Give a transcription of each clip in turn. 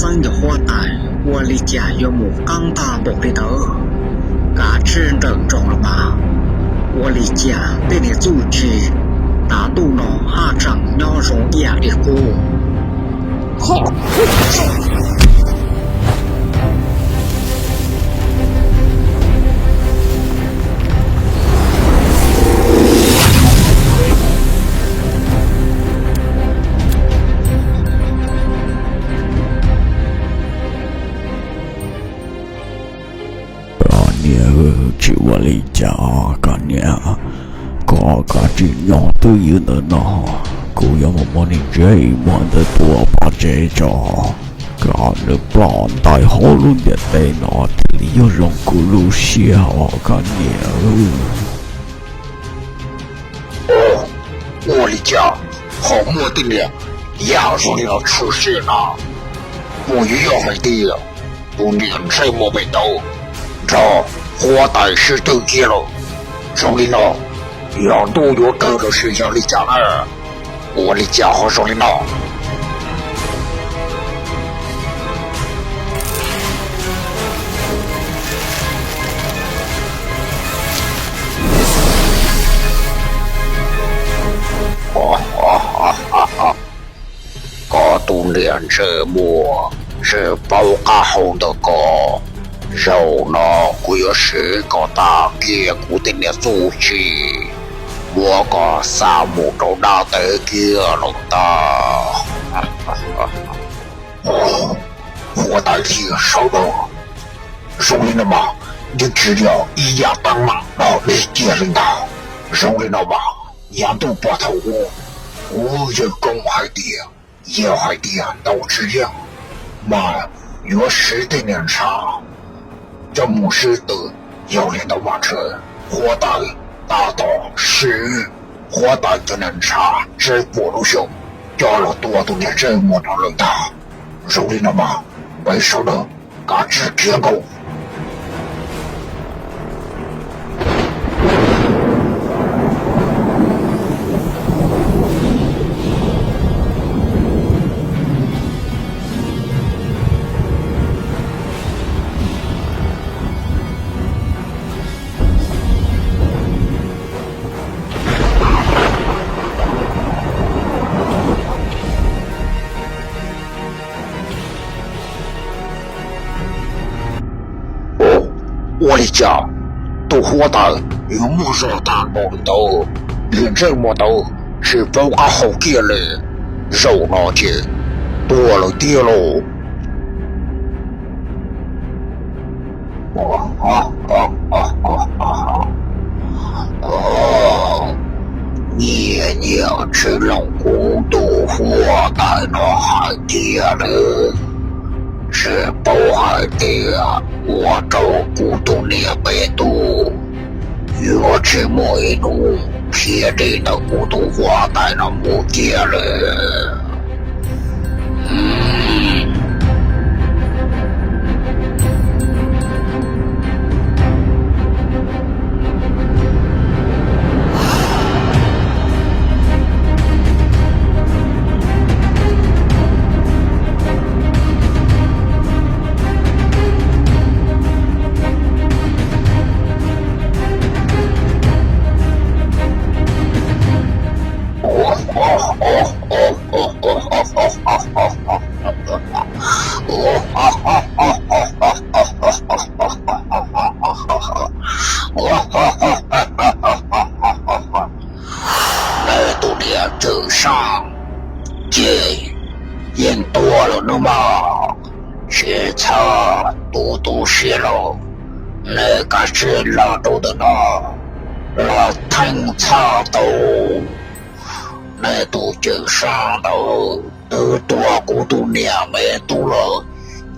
Xeeb yog huab tais, ua li cas yuav mus qeeb tag npaum li ntawd? Kav tsij nrawm nroos los mas. Ua li cas tej niag txuj ci tav ntuj no haj tseem nyob zoo ib yam li qub? Koj niam, tsis ua li cas, koj niam, koj kav tsij nyob twj ywm ntawm no, kuv yuav mus muab niag ntsej muag ntawd tua pov tseg tso, kom nws ploj ntais hauv lub ntiaj teb no thiaj li yuav zoo kuv lub siab os koj niam. Ua li cas ho muaj tej niag yam zoo li no tshwm sim no? Puas yuav yog hais tias tus niam ntsej muag pem tod nrog huab tais sib tw kiag lawm? Zoo li no, yog ntuj yuav kawg los sis yog li cas na? Ua li cas ho zoo li no? Koj tus niam ntsej muag, ntsej paub qab hau ntawm koj, zaum no kuv yuav siv kom tag kiag kuv tej niag txuj ci, muab koj xa mus rau dab teb kiag los ntag. Huab tais thiab sawv daws, zoo li no mas yeej tsis yog ib yam teeb meem dog dig kiag li ntag. Zoo li no mas yav ntuj pog thaum ub, kuv yeej koob hais tias, yog hais tias tau tsis yeej mas yuav siv tej niag ntshav coj mus sib tw. Yog li ntawd mas ntshe huab tais tab tom siv huab tais cov niag ntshav tseb puas lub xyoo coj los tua tus niag ntsej muag no lawm ntag. Zoo li no mas peb sawv daws kav tsij khiav nkaus. Ua li cas tus huab tais yuav muaj zog tag npaum li ntawd? Niag ntsej muag ntawd tsis paub qab hau kiag li, zaum no ces tuag lawm tiag lauj. Nyias nyias tsis lees kuv tus huab tais no hais tiag li. Tsis paub hais tias ua rau kuv tus niam me tub yuav tsis muaj ib hnub khiav dim ntawm kuv tus huab tais no mus kiag li. Nej tus niam Cawm Seej ces yeej tuag lawm no mas, tsis txhob tu tu siab lauj. Nej kav tsij los rau ntawm no los theej txhoj tus. Nej tus Cawm Seej ntawd twb tua kuv tus niam me tub lawm.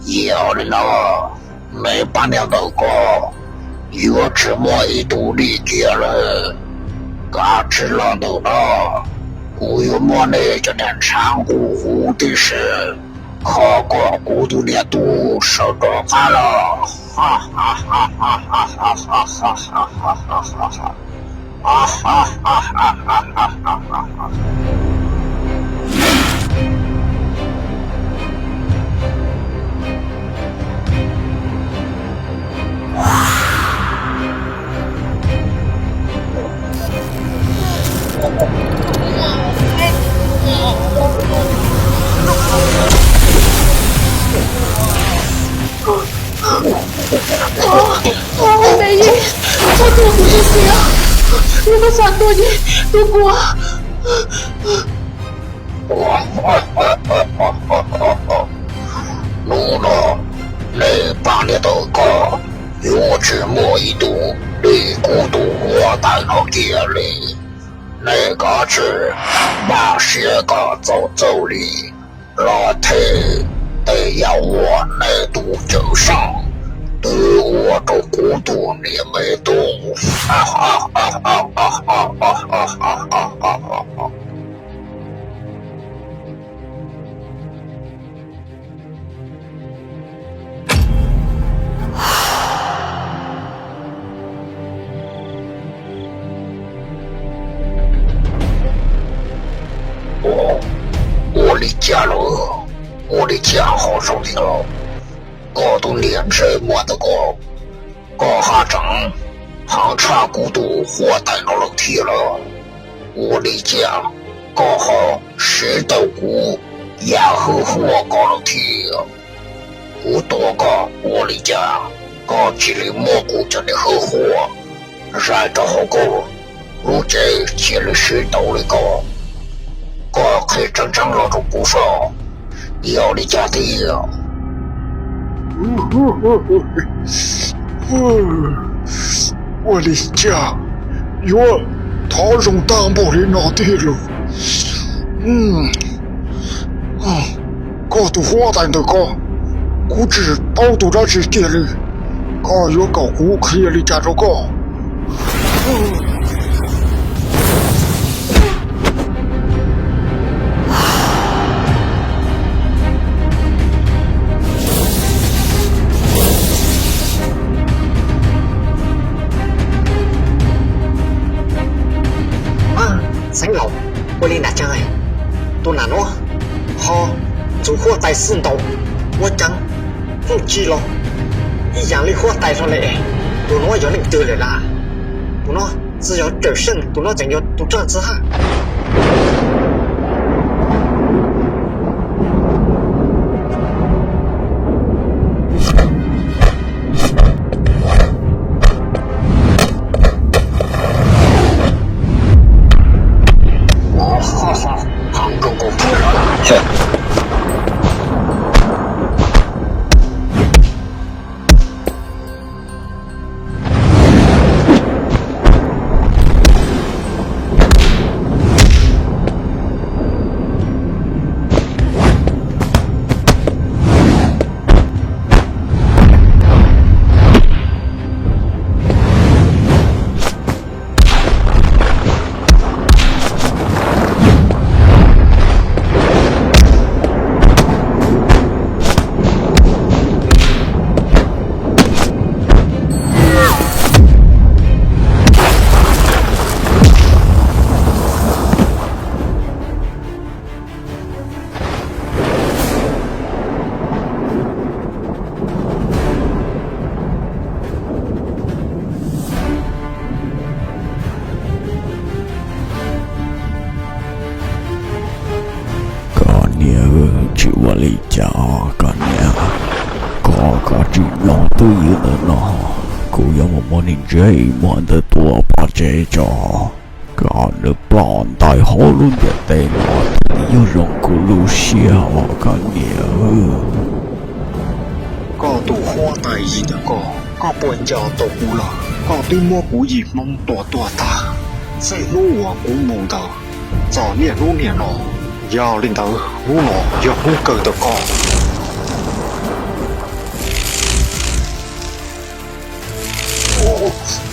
Yog li no, nej pab niag ntawm ko yuav tsis muaj ib tug dim kiag lawm. Kav tsij los ntawm no, kuv yuav muab nej cov niag ntshav nqus huv tib si kho kom kuv tus niam tub sawv rov qab los. Xav tuag ces tuag kuv. Hnub no nej pab niam tais ko yuav tsis muaj ib tug dim kuv tus huab tais no kiag li. Nej kav tsij npaj siab kom txaus txoj li los them tej yam uas nej tus cawm seej twb ua rau kuv tus niam me tub. Ua li cas lawm? Ua li cas ho zoo li no? Koj tus niam ntsej muag ntawm koj, koj haj tseem heev tshaj kuv tus huab tais no lawm thiab los? Ua li cas koj ho siv tau kuv yam hwj huaj ko lawm thiab? Kuv tua koj ua li cas koj cia li muab kuv cov niag hwj huaj zais rau hauv koj lub cev cia li siv tau li ko? Koj qhia tseeb tseeb los rau kuv saib, yog li cas tiag? Ua li cas yuav thov zoo tag npaum li no tiag lawm? Koj tus huab tais ntawm koj, kuv tsis paub tus dab tsi kiag li. Koj yuav kom kuv qhia li cas rau koj? Xeev laus, ua li nram tsees, tus nam nuav ho ntxuav huab tais xwb ntau, ua caag hwj chim los ib yaam li huab tais hlo le. Tus nuav yog leej twg lawm na? Tus nuav tsi yog cawm seej, tus nuav tseem yog tus tswj txhu hab. Koj niam, tsis ua li cas koj niam. Koj kav tsij mloog twj ywm ntawm no, kuv yuav mus muab niag ntsej muag ntawd tua pov tseg tso. Kom nws ploj ntais hauv lub ntiaj teb no thiaj li yuav zoo kuv lub siab os koj niam. Koj tus huab tais yim ntawm koj, koj puas nco tau kuv lawm? Koj twb muab kuv yim Hmoob tua tuag tag, txij hnub uas kuv mus ntawd txog niaj hnub niaj no. Yog li ntawd hnub no yog hnub kawg ntawm koj.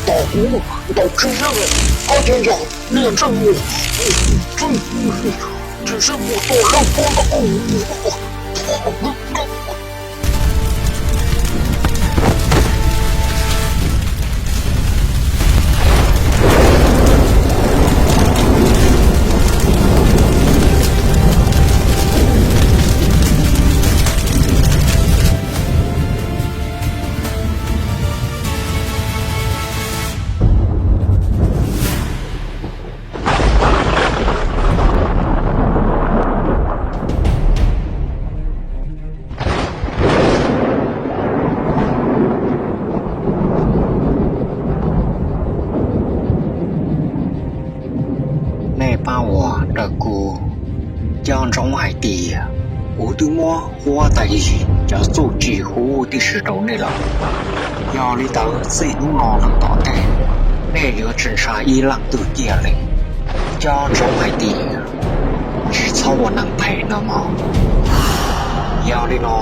Tos kuv, tos tsis yeej, koj ces yog niag ntsej muag, tsis yeej muag tua leej puag ntawm. Pab uas raws kuv, nco ntsoov hais tias kuv twb muab huab tais cov txuj ci huv tib si rau nej lawm. Yog li ntawd txij hnub no lawm tom ntej, nej yuav tsis ntshaw ib leej twg kiag li. Nco ntsoov hais tias tsis txhob ua neeg phem nawb mog. Yog li no,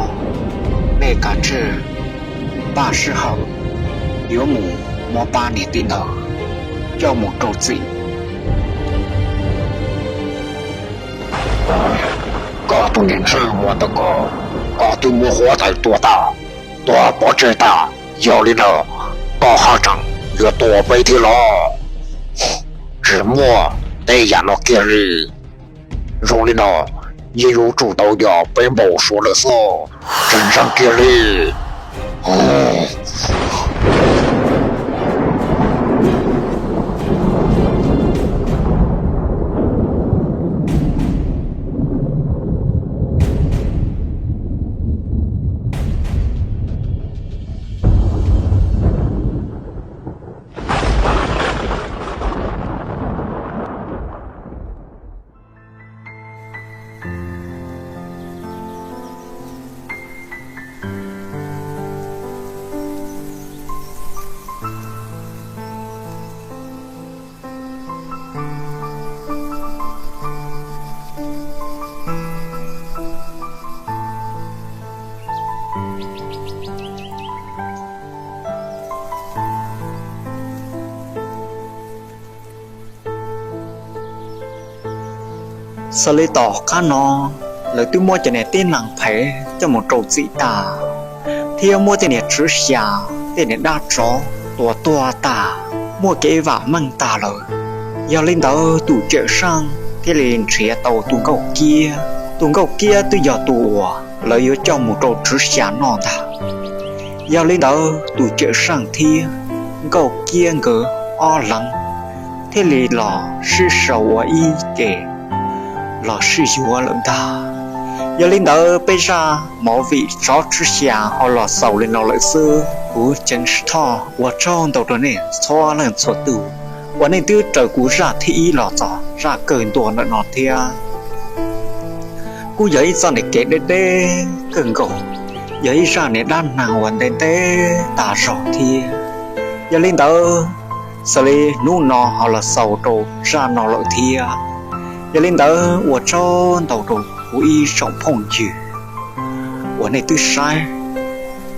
nej kav tsij npaj sij hawm yuav mus muab pab niam tij ntawd coj mus rau txim. Koj tus niam ntxawg Muas Tawg Kos, koj twb muab huab tais tua tag, tua pov tseg tag. Yog li ntawd, koj haj tseem yuav tua peb thiab los? Tsis muaj tej yam no kiag li. Zoo li no, yeej yuav tsum tau yog peb npau suav lawm xwb. Tsis ntseeg kiag li. Xws li tom qab no, lawv twb muab cov niag tib neeg phem coj mus rau txim tag, thiab muab tej niag tswv xya, tej niag dab tsov tua tuag tag, muaj kev vam meej tag lawm. Yog li ntawd tus Cawm Seej thiaj li nrhiav tau tus Nkauj Kiab. Tus Nkauj Kiab twb yog tus uas lawv yuav coj mus rau tswv xya noj ntag. Yog li ntawd tus Cawm Seej thiab Nkauj Kiab nkawd ob leeg thiaj li los sib sau ua ib ke los sib yuav lawm ntag. Yog li ntawd peb zaj movie Tsov Tswv Xya ho los xaus li no lawm xwb. Kuv Ceev Sib Thoj ua tsaug ntau rau nej txhua leej txhua tus uas nej twb raws kuv zaj thib ib los txog zaj kawg ntua ntawm no thiab. Kuj yog ib txoj niag kev deb deb kawg nkaus, yog ib zaj niag dab neeg uas ntev ntev tas zog thiab. Yog li ntawd, xws li hnub no ho los xaus rau zaj no lawm thiab. Yog li ntawd ua tsaug ntau rau kuv ib tsoom phooj ywg uas nej twb saib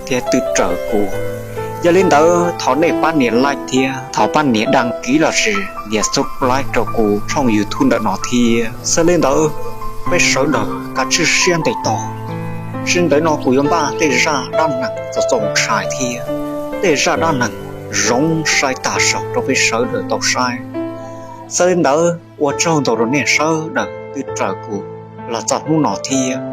thiab twb raws kuv. Yog li ntawd thov nej pab nias like thiab thov pab nias đăng ký lossis nias subscribe rau kuv tshooj YouTube ntawm no thiab. Xws li ntawd, peb sawv daws kav tsij siab ntev tos, tsis ntawd no kuv yuav npaj tej zaj dab neeg txaus txaus ntshai thiab tej zaj dab neeg zoo saib tag saum rau peb sawv daws tau saib. Xws li ntawd ua tsaug ntau rau nej sawv daws twb raws kuv los txog hnub no thiab.